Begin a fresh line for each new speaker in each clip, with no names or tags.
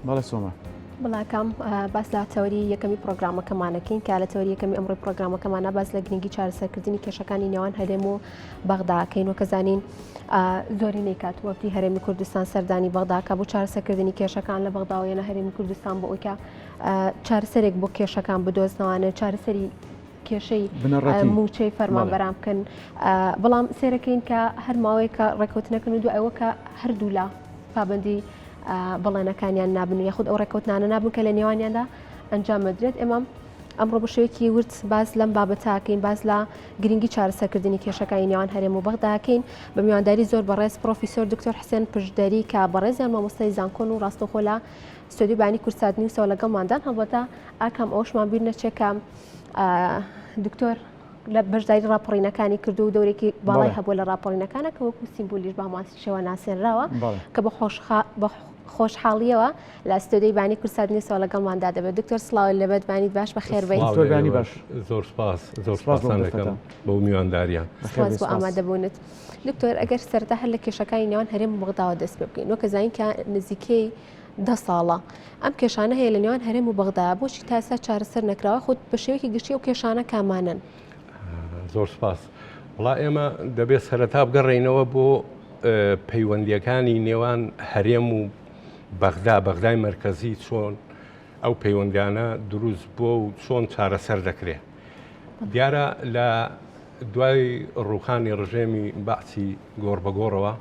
بەڵێ سۆما.
بەڵاکەم باس لە تەوەری یەکەمی پرۆگرامەکەمانەکەین کە لە تەوەری یەکەمی ئەمڕۆی پرۆگرامەکەمانە باس لە گرنگی چارەسەرکردنی کێشەکانی نێوان هەرێم و بەغداکەین وەکە زانین زۆرینەی کات وەفدی هەرێمی کوردستان سەردانی بەغداکە بۆ چارەسەرکردنی کێشەکان لە بەغداوە یەنە هەرێمی کوردستان بۆ ئەوکە چارەسەرێک بۆ کێشەکان بدۆزنەوانە چارەسەری کێشەی موچەی فەرمانبەران بکەن بەڵام سێرەکەین کە هەر ماوەیەکە ڕێککەوتنەکەن و دوایەوە کە هەردوولا پابندی بەڵێنەکانیان نابن و یاخود ئەو ڕێککەوتنانە نابن کە لە نێوانیاندا ئەنجام بدرێت ئێمە ئەمڕۆ بە شێوەیەکی ورد باس لەم بابەتاکەین باس لە گرنگی چارەسەرکردنی کێشەکانی نێوان هەرێم و بەغداکەین بە میوانداری زۆر بەڕێز پرۆفیسۆر دکتۆر حسێن پشدەری کە بەڕێزیان مامۆستای زانکۆن و ڕاستەوخۆ لە ستۆدیۆی بانی کوردسات نیوسەوە لەگەڵماندان هەڵبەتە ئاکام ئەوشمان بیر نەچێت کە دکتۆر لە بەشداری ڕاپەڕینەکانی کردو و دەورێکی باڵای هەبوو لە ڕاپەڕینەکانە کە وەکو سیمبولیش بە هەمان شێوە ناسێنراوە کە بە خۆشحاڵیەوە لە ستۆدیۆی بانی کوردسات نیوسەوە لەگەڵماندا دەبێت دکتۆر سڵاو لەبەت بانیت باش بەخێربێیت.
دکتۆر بانی باش.
زۆر سپاس زۆر سپاستان دەکەم بەو میوانداریە.
سپاس بۆ ئامادەبوونت. دکتۆر ئەگەر سەرەتا هەر لە کێشەکانی نێوان هەرێم و بەغداوە دەست پێ بکەین وەکە زانین کە نزیکەی دە ساڵە ئەم کێشانە هەیە لە نێوان هەرێم و بەغدا بۆچی تا ئێستا چارەسەر نەکراوە خود بە شێوەیەکی گشتی ئەو کێشانە کامانەن؟
زۆر سپاس. وڵا ئێمە دەبێت سەرەتا بگەڕێینەوە بۆ پەیوەندیەکانی نێوان هەرێم و بەغدا بەغدای مەرکەزی چۆن ئەو پەیوەندیانە دروست بووە و چۆن چارەسەر دەکرێت دیارە لە دوای ڕوخانی ڕژێمی بەعسی گۆڕ بە گۆڕەوە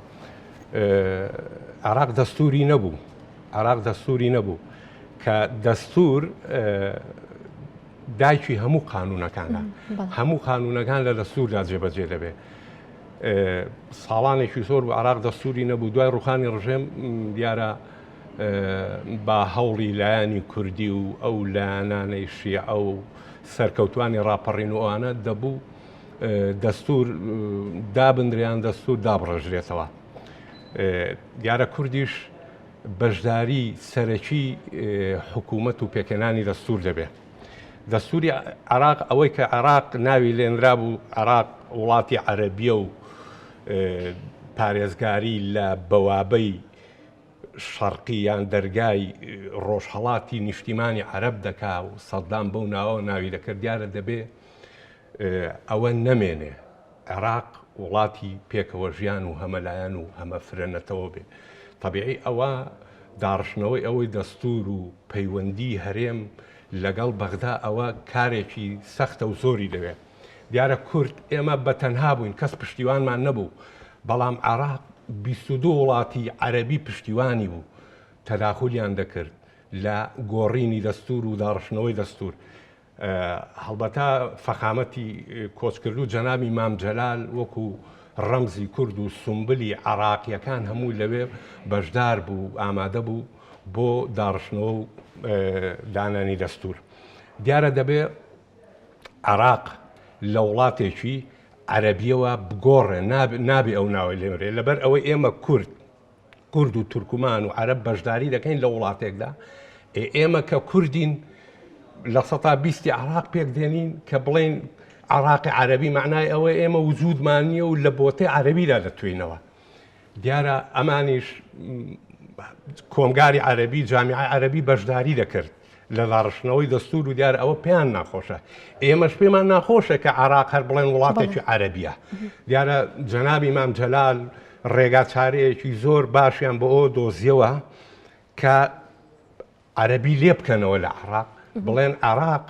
عراق دەستوری نەبوو عراق دەستوری نەبوو کە دەستور دایکی هەموو قانونەکانە هەموو قانونەکان لە دەستوردا جێبەجێ دەبێت ساڵانێکی زۆر و عراق دەستوری نەبوو دوای ڕوخانی ڕژێم دیارە بە هەوڵی لایەنی کوردی و ئەو لایەنانەی شیعە و سەرکەوتوانی ڕاپەڕین و ئەوانە دەبوو دەستور دابنریان دەستور دابڕێژرێتەوە دیارە کوردیش بەشداری سەرەکی حکوومەت و پێکهێنانی دەستور دەبێت دەستوری عراق ئەوەی کە عراق ناوی لێنرابوو عراق وڵاتی عەربیە و پارێزگاری لە بەوابەی شەرقی یان دەرگای ڕۆژهەڵاتی نیشتیمانی عەرەب دەکا و سەدام بەو ناوە ناوی دەکرد دیارە دەبێ ئەوە نەمێنێ عێراق وڵاتی پێکەوە ژیان و هەمەلایەن و هەمە فرە نەتەوە بێ تەبیعی ئەوە داڕشتنەوەی ئەوەی دەستور و پەیوەندی هەرێم لەگەڵ بەغدا ئەوە کارێکی سەختە و زۆری دەوێت دیارە کورد ئێمە بە تەنها بووین کەس پشتیوانمان نەبوو بەڵام عێراق 22 وڵاتی عەرەبی پشتیوانی بوو تەداخولیان دەکرد لە گۆڕینی دەستور و داڕشتنەوەی دەستور هەڵبەتە فەخامەتی کۆچکردوو جەنابی مام جەلال وەکو ڕەمزی کورد و سومبلی عراقیەکان هەموو لەوێ بەشدار بوو ئامادە بوو بۆ داڕشتنەوە و دانانی دەستور دیارە دەبێ عراق لە وڵاتێکی عەربیەوە بگۆڕێ نابێ ئەو ناوەی لێمرێ لەبەر ئەوەی ئێمە کورد کورد و تورکمان و عەرەب بەشداری دەکەین لە وڵاتێکدا ئێمە کە کوردین لە سەتا بیستی عراق پێک دێنین کە بڵین عراقی عەربی معنای ئەوە ئێمە وجودمان نییە و لە بۆتەی عەربیدا دەتوینەوە دیارە ئەمانیش کۆمگاری عەربی جامیعە عەربی بەشداری دەکرد لە داڕشتنەوەی دەستور و دیارە ئەوە پێیان ناخۆشە ئێمەش پێمان ناخۆشە کە عراق هەر بڵێن وڵاتێکی عەربیە دیارە جەنابی مام جەلال ڕێگا چارەیەکی زۆر باشیان بۆ ئەوە دۆزیەوە کە عەربی لێ بکەنەوە لە عراق بڵێن عراق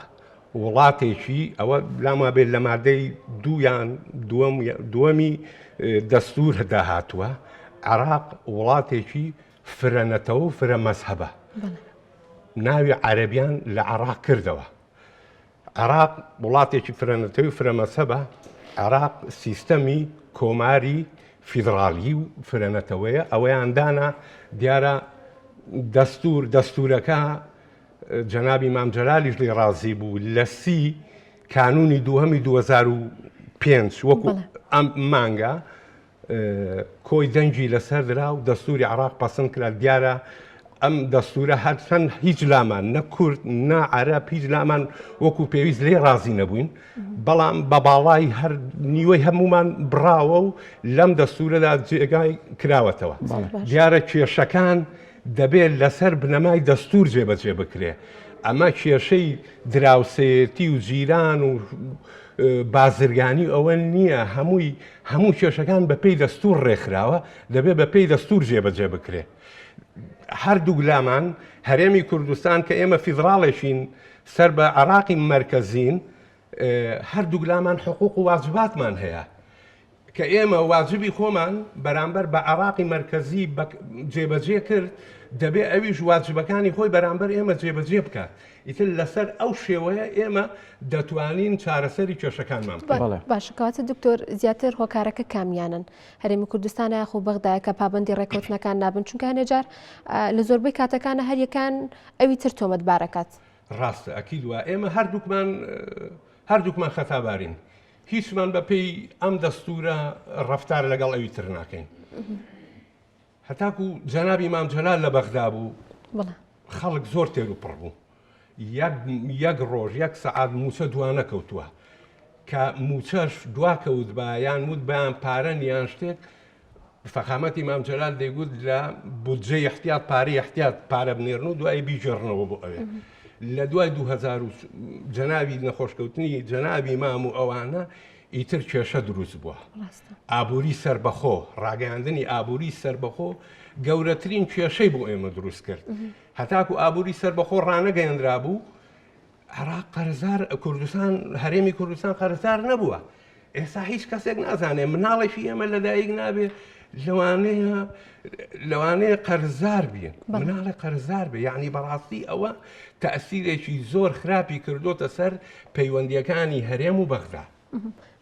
وڵاتێکی ئەوە لاما بێت لە مادەی دوویان دووەمی دەستور داهاتووە عراق وڵاتێکی فرە نەتەوە و فرە مەزهەبە ناوی عەرەبیان لە عراق کردەوە عراق وڵاتێکی فرەنەتەوی فرە مەزهەبە عراق سیستەمی کۆماری فیدراڵی و فرەنەتەوەیە ئەوەیان دانا دیارە دەستور دەستورەکە جەنابی مام جەلالیش لێ ڕازی بوو لە سی کانونی دووهەمی 2005 وەکو ئەم مانگە کۆی دەنگی لەسەر درا و دەستوری عراق پەسند کرا دیارە ئەم دەستورە هەرچەند هیچ لامان نە کورد نە عەرەب هیچ لامان وەکو پێویست لێ ڕازی نەبووین بەڵام بە باڵای هەر نیوەی هەمومان بڕاوە و لەم دەستورەدا جێگای کراوەتەوە دیارە کێشەکان. دەبێت لەسەر بنەمای دەستور جێبەجێ بکرێ. ئەمە کێشەی دراوسێیەتی و جیران و بازرگانی ئەوە نییە، هەمووی هەموو کێشەکان بەپێی دەستور ڕێکخراوە، دەبێت بەپێی دەستور جێبەجێ بکرێ. هەردووک لامان هەرێمی کوردستان کە ئێمە فیدراڵێکین سەر بە عێراقی مەرکەزین، هەردووک لامان حقوق و واجباتمان هەیە. کە ئێمە واجبی خۆمان بەرامبەر بە عێراقی مەرکەزی جێبەجێ کرد، دەبێ ئەویش واجبەکانی خۆی بەرامبەر ئێمە جێبەجێ بکات. ئیتر لەسەر ئەو شێوەیە ئێمە دەتوانین چارەسەری کێشەکانمان بکەین.
بەڵێ.
باشە کەواتە دکتۆر زیاتر هۆکارەکە کامیانن؟ هەرێمی کوردستانە یاخۆ بەغدایە کە پابەندی ڕێککەوتنەکان نابن؟ چونکە هەنێ جار لە زۆربەی کاتەکانە هەریەکان ئەوی تر تۆمەتبارەکات.
ڕاستە ئەکید وا ئێمە هەردووکمان هەردووکمان خەتابارین. هیچمان بە پێی ئەم دەستوورە ڕەفتار لەگەڵ ئەوی تر ناکەین. هەتاکو جەنابی مام جەلال لە بەغدا بوو خەڵک زۆر تێر و پڕ بوو. یەک ڕۆژ یەک سەعات مووچە دوا نەکەوتووە. کە مووچەش دوا کەوت با یان وت بەیان پارە نیان شتێک فەخامەتی مام جەلال دەیگوت لە بودجەی احتیاط پارەی احتیاط پارە بنێرن و دوایی بیگێڕنەوە بۆ ئەوێ لە دوای 2000 جەنابی نەخۆشکەوتنی جەنابی مام و ئەوانە ئیتر کێشە دروست بووە ئابووری سربەخۆ ڕاگەیاندنی ئابووری سربەخۆ گەورەترین کێشەی بۆ ئێمە دروست کرد هەتاکو ئابووری سربەخۆ ڕانەگەیەنرا بوو عێراق قەرزار کوردستان هەرێمی کوردستان قەرزار نەبووە ئێستا هیچ کەسێک نازانێ مناڵێکی ئێمە لەدایک نابێ لەوانەیە لەوانەیە قەرزار بین مناڵێ قەرزار بێ یعنی بەڕاستی ئەوە تەسیرێکی زۆر خراپی کردوتە سەر پەیوەندیەکانی هەرێم و بەغدا.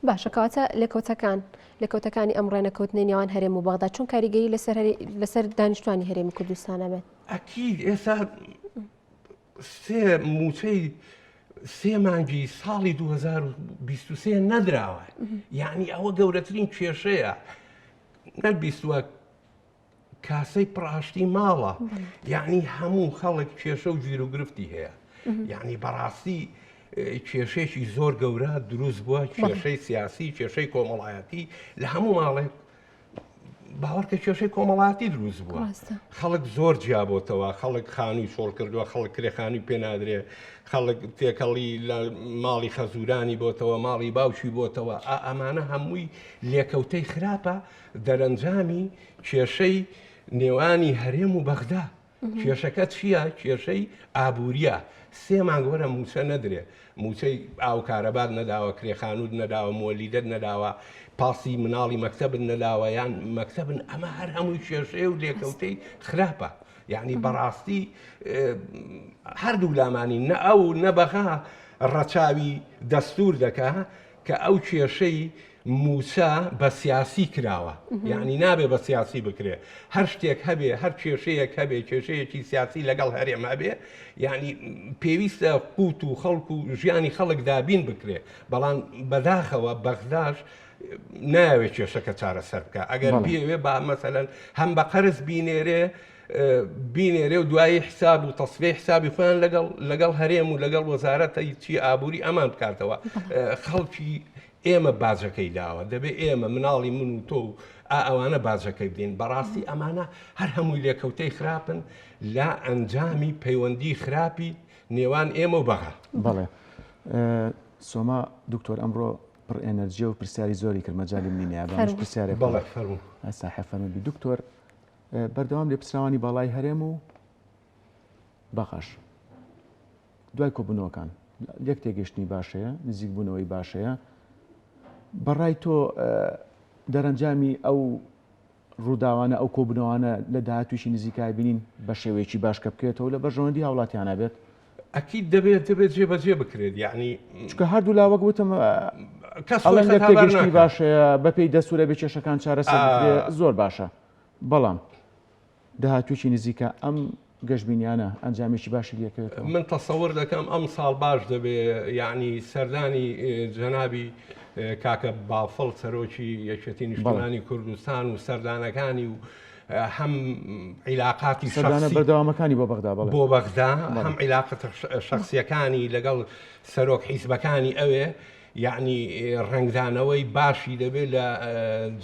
باشە کەواتە لێکەوتەکان لێکەوتەکانی ئەم ڕێنەکەوتنەی نێوان هەرێم و بەغدا چۆن کاریگەری لەسەر لەسەر دانیشتوانی هەرێمی کوردستانە بێت؟
ئەکید ئێستا سێ مووچەی سێ مانگی ساڵی 2023 نەدراوە یعنی ئەوە گەورەترین کێشەیە نەبیستوە کاسەی پڕاشتی ماڵە یعنی هەموو خەڵک کێشە و گیر و گرفتی هەیە یعنی بەڕاستی کێشێکی زۆر گەورە دروست بووە کێشەی سیاسی کێشەی کۆمەڵایەتی لە هەموو ماڵێک باوەڕکە کێشەی کۆمەڵاتی دروست بووە خەڵک زۆر جیابۆتەوە خەڵک خانووی چۆڵ کردووە خەڵک کرێخانی پێ نادرێ خەڵک تێکەڵی لە ماڵی خەزورانی بۆتەوە ماڵی باوکی بۆتەوە ئەمانە هەمووی لێکەوتەی خراپە دەرەنجامی کێشەی نێوانی هەرێم و بەغدا کێشەکە چییە؟ کێشەی ئابوورییە. سێ مانگ وەرە مووچە نەدرێ، مووچەی ئاو کارەبات نەداوە، کرێ خانووت نەداوە، مۆلیدەت نەداوە، پاسی مناڵی مەکتەبت نەداوە یان مەکتەبن، ئەمە هەر هەمووی کێشەیە و لێکەوتەی خراپە. یعنی بەڕاستی هەردوو لامانی نە ئەو نە بەغا ڕەچاوی دەستور دەکا کە ئەو کێشەی مووچە بە سیاسی کراوە یعنی نابێ بە سیاسی بکرێ هەر شتێک هەبێ هەر کێشەیەک هەبێ کێشەیەکی سیاسی لەگەڵ هەرێم هەبێ یعنی پێویستە قوت و خەڵک و ژیانی خەڵک دابین بکرێ بەڵام بەداخەوە بەغداش ناوێت کێشەکە چارەسەر بکە ئەگەر بیەوێ با مەسەلەن هەم بە قەرز بینێرێ بینێرێ و دوایی حساب و تەسفیەی حسابی خۆیان لەگەڵ لەگەڵ هەرێم و لەگەڵ وەزارەتی چی ئابووری ئەمان بکاتەوە خەڵکی ئێمە باجەکەی داوە دەبێ ئێمە مناڵی من و تۆ و ئا ئەوانە باجەکەی بدەین بەڕاستی ئەمانە هەر هەمووی لێکەوتەی خراپن لە ئەنجامی پەیوەندی خراپی نێوان ئێمە و بەغا.
بەڵێ سۆما دکتۆر ئەمڕۆ پڕ ئێنەرجیە و پرسیاری زۆری کرد مەجالی منی نەیا بە منیش پرسیارێک
بەڵێ فەرموو.
ساحێ فەرموو بی دکتۆر بەردەوام لێپرسراوانی باڵای هەرێم و بەغاش دوای کۆبوونەوەکان لێک تێگەشتنی باشەیە نزیکبوونەوەی باشەیە بەڕای تۆ دەرەنجامی ئەو ڕووداوانە ئەو کۆبوونەوانە لە داهاتویشی نزیکای بینین بە شێوەیەکی باش کە بکرێتەوە لە بەرژەوەندی هاوڵاتیانە بێت
ئەکید دەبێت دەبێت جێبەجێ بکرێت یعنی
چونکە هەردوو لا وەک وتم
کەس
ئەڵێن
خۆی
لە
خەتابار
تێگەشتنی
ناکات.
باشەیە بەپێی دەستورە بێ کێشەکان چارەسەر بکرێ زۆر باشە بەڵام داهاتوویەکی نزیکە ئەم گەشبینیانە ئەنجامێکی باشی لێکەوێتەوە.
من تەسەور دەکەم ئەم ساڵ باش دەبێ یعنی سەردانی جەنابی کاکە بافڵ سەرۆکی یەکێتی نیشتمانی کوردستان و سەردانەکانی و هەم عیلاقاتی
سەردانە بەردەوامەکانی بۆ بەغدا
بۆ بەغدا هەم عیلاقەتە شەخسیەکانی لەگەڵ سەرۆک حیزبەکانی ئەوێ. یەعنی ڕەنگدانەوەی باشی دەبێت لە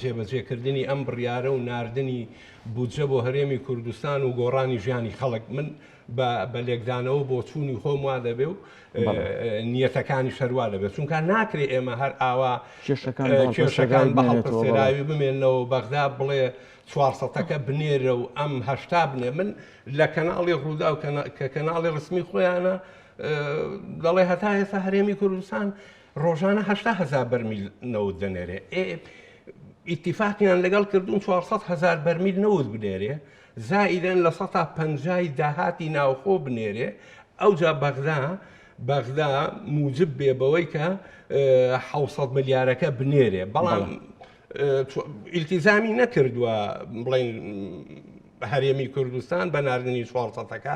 جێبەجێکردنی ئەم بڕیارە و ناردنی بودجە بۆ هەرێمی کوردستان و گۆڕانی ژیانی خەڵک من بە لێکدانەوە بۆچوونی خۆم وا دەبێ و نیەتەکانی شەروا دەبێت چونکە ناکرێ ئێمە هەر ئاوا کێشەکان بە هەڵپەسێراوی بمێنەوە بەغدا بڵێ چوارسەتەکە بنێرە و ئەم هەشتا بنێ من لە کەناڵی ڕوودا و کە کەناڵی ڕسمی خۆیانە دەڵێ هەتا ئێستا هەرێمی کوردستان ڕۆژانە 80 هزار بەرمیل نەوت دەنێرێ ئیتیفاقیان لەگەڵ کردوون 400 هزار بەرمیل نەوت بنێرێ زائیدەن لە سەتا پەنجای داهاتی ناوخۆ بنێرێ ئەوجا بەغدا بەغدا موجب بێ بەوەی کە 600 ملیارەکە بنێرێ بەڵام ئیلتیزامی نەکردووە بڵین هەرێمی کوردستان بە ناردنی چوارسەتەکە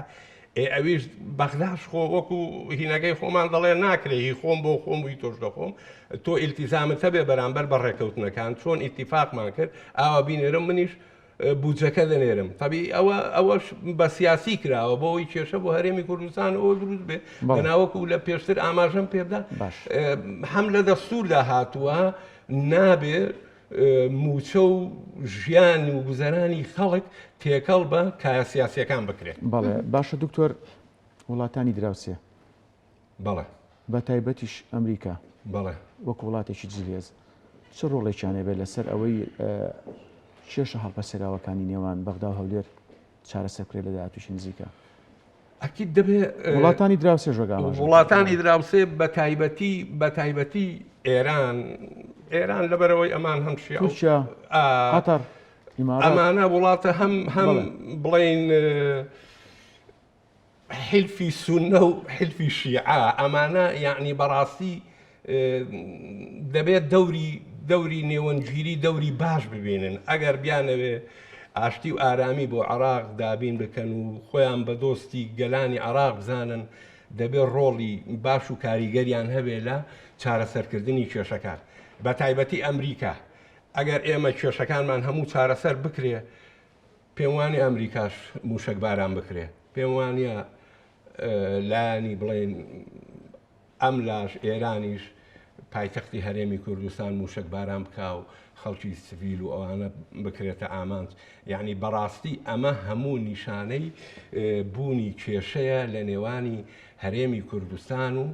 ئێ ئەویش بەغداش خۆ وەکو هینەکەی خۆمان دەڵێ ناکرێ هی خۆم بۆ خۆم وی تۆش دەخۆم تۆ ئیلتیزامت هەبێ بەرامبەر بە ڕێکەوتنەکان چۆن ئیتیفاقمان کرد ئاوا بینێرم منیش بودجەکە دەنێرم تەبی ئەوە ئەوەش بە سیاسی کراوە بۆ ئەوی کێشە بۆ هەرێمی کوردستان ئەوە دروست بێ ناوەکو لە پێشتر ئاماژەم پێبدا هەم لە دەستوردا هاتووە نابێ موچە و ژیان و گوزەرانی خەڵک تێکەڵ بە کایە سیاسیەکان بکرێت.
بەڵێ باشە دکتۆر وڵاتانی دراوسێ
بەڵێ
بە تایبەتیش ئەمریکا
بەڵێ
وەک وڵاتێکی زلهێز چ ڕۆڵێکیان هەبێت لەسەر ئەوەی کێشە هەڵپەسێراوەکانی نێوان بەغدا و هەولێر چارەسەر بکرێت لە داهاتووشی نزیکە؟
ئەکید دەبێ
وڵاتانی دراوسێ ژۆگامە
وڵاتانی دراوسێ بە تایبەتی بە تایبەتی ئێران ئێران لەبەرەوەی ئەمان هەم شیعە
تورکیا قەتەر
ئەمانە وڵاتە هەم هەم بڵین حیلفی سوننە و حیلفی شیعە ئەمانە یەعنی بەڕاستی دەبێت دەوری دەوری نێوەندگیری دەوری باش ببینن ئەگەر بیانەوێ ئاشتی و ئارامی بۆ عراق دابین بکەن و خۆیان بە دۆستی گەلانی عراق بزانن دەبێت ڕۆڵی باش و کاریگەریان هەبێ لە چارەسەرکردنی کێشەکان بە تایبەتی ئەمریکا ئەگەر ئێمە کێشەکانمان هەموو چارەسەر بکرێ پێم وانیە ئەمریکاش موشەک باران بکرێ پێم وانیە لایەنی بڵێن ئەم لاش ئێرانیش پایتەختی هەرێمی کوردستان موشک باران بکا و خەڵکی سڤیل و ئەوانە بکرێتە ئامانج یعنی بەڕاستی ئەمە هەموو نیشانەی بوونی کێشەیە لە نێوانی هەرێمی کوردستان و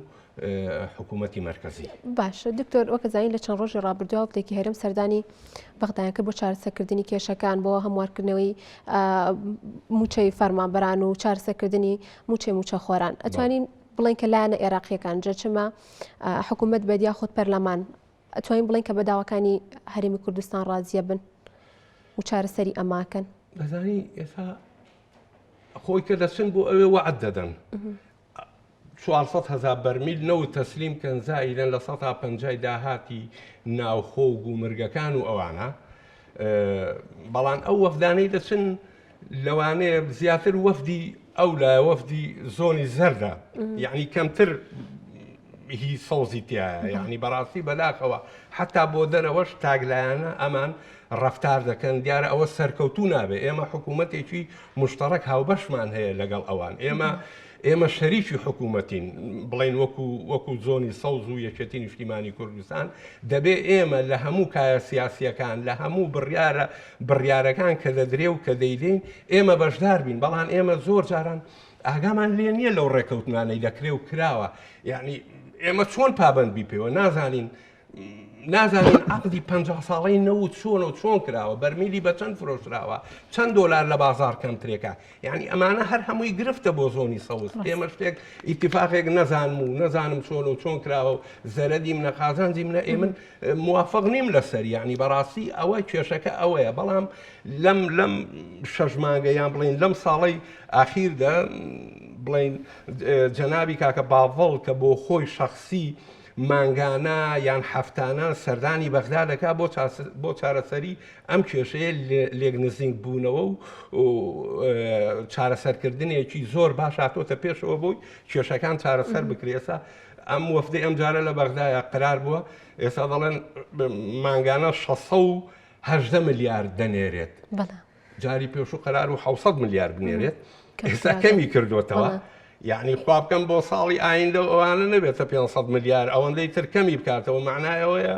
حکوومەتی مەرکەزی.
باشە دکتۆر وەک زانین لە چەند ڕۆژی ڕابردووە وەفدێکی هەرێم سەردانی بەغدایان کرد بۆ چارەسەرکردنی کێشەکان بۆ هەموارکردنەوەی موچەی فەرمانبەران و چارەسەرکردنی موچەی موچەخۆران ئەتوانین بڵێن کە لایەنە عێراقیەکان جەچمە حکوومەت بێت یاخود پەرلەمان ئەتوانین بڵێن کە بە داواکانی هەرێمی کوردستان ڕازیە بن و چارەسەری ئەماکەن
دەزانی ئێستا خۆی کە دەچن بۆ ئەوێ وەعد دەدەن 400 هەزار بەرمیل نەوت تەسلیم کەن زائیدەن لە سەتا پەنجای داهاتی ناوخۆ و گومرگەکان و ئەوانە بەڵام ئەو وەفدانەی دەچن لەوانەیە زیاتر وەفدی ئەو لایە وەفدی زۆنی زەردە یعنی کەمتر هی سەوزی تایە یعنی بەڕاستی بەداخەوە حتا بۆ دەرەوەش تاگلایەنە ئەمان ڕفتار دەکەن دیارە ئەوە سەرکەوتوو نابێ ئێمە حکوومەتێکی مشتەڕک هاوبەشمان هەیە لەگەڵ ئەوان ئێمە ئێمە شەریکی حکوومەتین بڵین وەکو وەکو زۆنی سەوز و یەکێتی نیشتیمانی کوردستان دەبێ ئێمە لە هەموو کایە سیاسیەکان لە هەموو بڕیارە بڕیارەکان کە دەدرێ و کە دەیدەین ئێمە بەشدار بین بەڵام ئێمە زۆر جاران ئاگامان لێ نییە لەو ڕێکەوتنانەی دەکرێ و کراوە یعنی ئێمە چۆن پابند بی پێوە نازانین نازانین عقدی پ ساڵەی نەوت چۆن و چۆن کراوە بەرمیلی بە چەند فرۆشراوە چەند دۆلار لە بازار کەمترێکە یعنی ئەمانە هەر هەمووی گرفتە بۆ زۆنی سەوز ئێمە شتێک ئیتفاقێک نەزانم و نەزانم چۆن و چۆن کراوە و زەرەدی منە قازانجی منە ئێ من موافق نیم لەسەر یعنی بەڕاستی ئەوە کێشەکە ئەوەیە بەڵام لەم لەم شەش مانگە یان بڵین لەم ساڵەی ئاخیردا بڵین جەنابی کاکە باڤڵ کە بۆ خۆی شخصی مانگانە یان هەفتانە سەردانی بەغدا دەکات بۆ چارەسەری ئەم کێشەیە لێک نزیک بوونەوە و چارەسەرکردنێکی زۆر باش هاتۆتە پێشەوە بۆی کێشەکان چارەسەر بکرێت ئێستا ئەم وەفدەی ئەم جارە لە بەغدایە قرار بووە ئێستا دەڵێن مانگانە 618 ملیار دەنێرێت جاری پێشوو قەرار و 600 ملیار بنێرێت ئێستا کەمی کردوتەوە. یعنی خوا بکەم بۆ ساڵی ئایندە و ئەوانە نەبێتە 500 ملیار ئەوەندەی تر کەمی بکاتەوە معنای ئەوەیە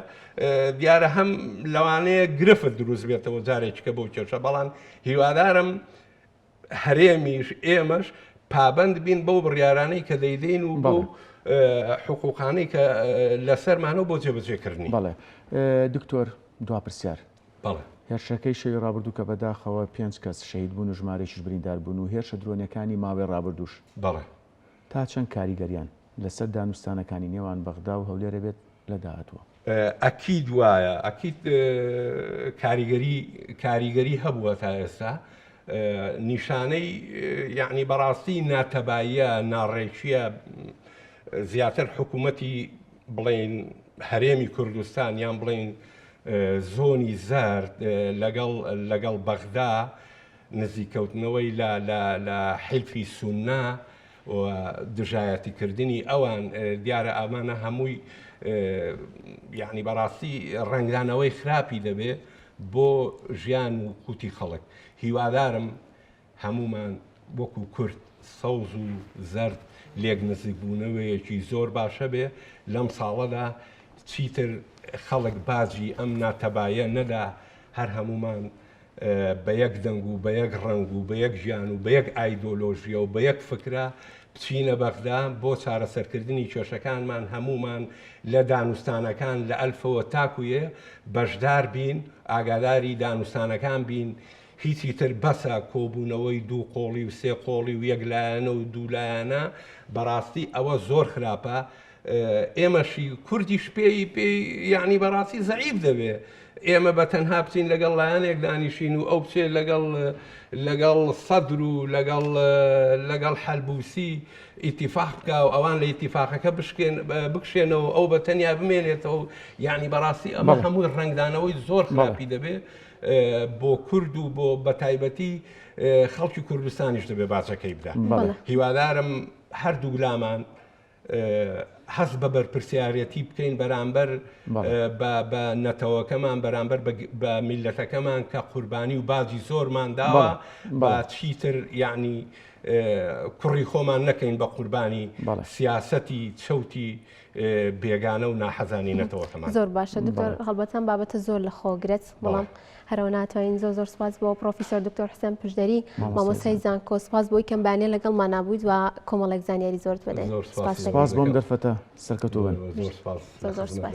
دیارە هەم لەوانەیە گرفت دروست بێتەوە جارێکیکە بۆ کێشە بەڵام هیوادارم هەرێمیش ئێمەش پابند بین بەو بڕیارانەی کە دەیدەین و بەو حقوقانەی کە لەسەرمانەوە بۆ جێبەجێکردنی.
بەڵێ دکتۆر دوا پرسیار.
بەڵێ.
هێرشەکەی شەوی ڕابردوو کە بەداخەوە پێنج کەس شەهید بوون و ژمارەیەکیش بریندار بوون و هێرشە درۆنیەکانی ماوەی ڕابردووش.
بەڵێ.
تا چەند کاریگەریان لەسەر دانوستانەکانی نێوان بەغدا و هەولێر ئەبێت لە داهاتووە؟
ئەکید وایە، ئەکید کاریگەری کاریگەری هەبووە تا ئێستا نیشانەی یعنی بەڕاستی ناتەباییە ناڕێکیە زیاتر حکوومەتی بڵێن هەرێمی کوردستان یان بڵێن زۆنی زەرد لەگەڵ لەگەڵ بەغدا نزیکەوتنەوەی لە لە لە حیلفی سوننە و دژایەتیکردنی ئەوان دیارە ئەمانە هەمووی یعنی بەڕاستی ڕەنگدانەوەی خراپی دەبێ بۆ ژیان و قوتی خەڵک هیوادارم هەموومان وەکو کورد سەوز و زەرد لێک نزیکبوونەوەیەکی زۆر باشە بێ لەم ساڵەدا چیتر خەڵک باجی ئەم ناتەبایە نەدا هەر هەموومان بە یەک دەنگ و بە یەک ڕەنگ و بە یەک ژیان و بە یەک ئایدۆلۆژیە و بە یەک فکرە بچینە بەغدا بۆ چارەسەرکردنی کێشەکانمان هەموومان لە دانوستانەکان لە ئەلفەوە تاکو یێ بەشدار بین ئاگاداری دانوستانەکان بین هیچی تر بەسە کۆبوونەوەی دوو قۆڵی و سێ قۆڵی و یەک لایەنە و دوو لایەنە بەڕاستی ئەوە زۆر خراپە ئێمەشی کوردیش پێی پێی یعنی بەڕاستی زەعیف دەبێ ئێمە بە تەنها بچین لەگەڵ لایەنێک دانیشین و ئەو بچێت لەگەڵ لەگەڵ سەدر و لەگەڵ لەگەڵ حەلبوسی ئیتیفاق بکە و ئەوان لە ئیتیفاقەکە بشکێن بکشێنەوە ئەو بە تەنیا بمێنێتەوە یعنی بەڕاستی ئەمە هەمووی ڕەنگدانەوەی زۆر خراپی دەبێت بۆ کورد و بۆ بەتایبەتی خەڵکی کوردستانیش دەبێ باجەکەی بدا هیوادارم هەردوو لامان هەست بە بەرپرسیارەتی بکەین بەرامبەر بە نەتەوەکەمان بەرامبەر بە میلەتەکەمان کە قوربانی و باجی زۆرمان داوە بە چیتر یعنی کوڕی خۆمان نەکەین بە قوربانی سیاسەتی چەوتی بێگانە و ناحەزانی نەتەوەکەمان.
زۆر باشە دکتۆر هەڵبەت ئەم بابەتە زۆر لە خۆ گرت بەڵام هەرەوە ناتوانین زۆر زۆر سپاس بۆ پرۆفیسۆر دکتۆر حسێن پشدەری مامۆستای زانکۆ سپاس بۆی کەم بانێ لەگەڵمان نابوویت و کۆمەڵێک زانیاری زۆرت بەدەین
سپاس بۆم دەرفەتە سەرکەوتوو بن
زۆر زۆر سپاس.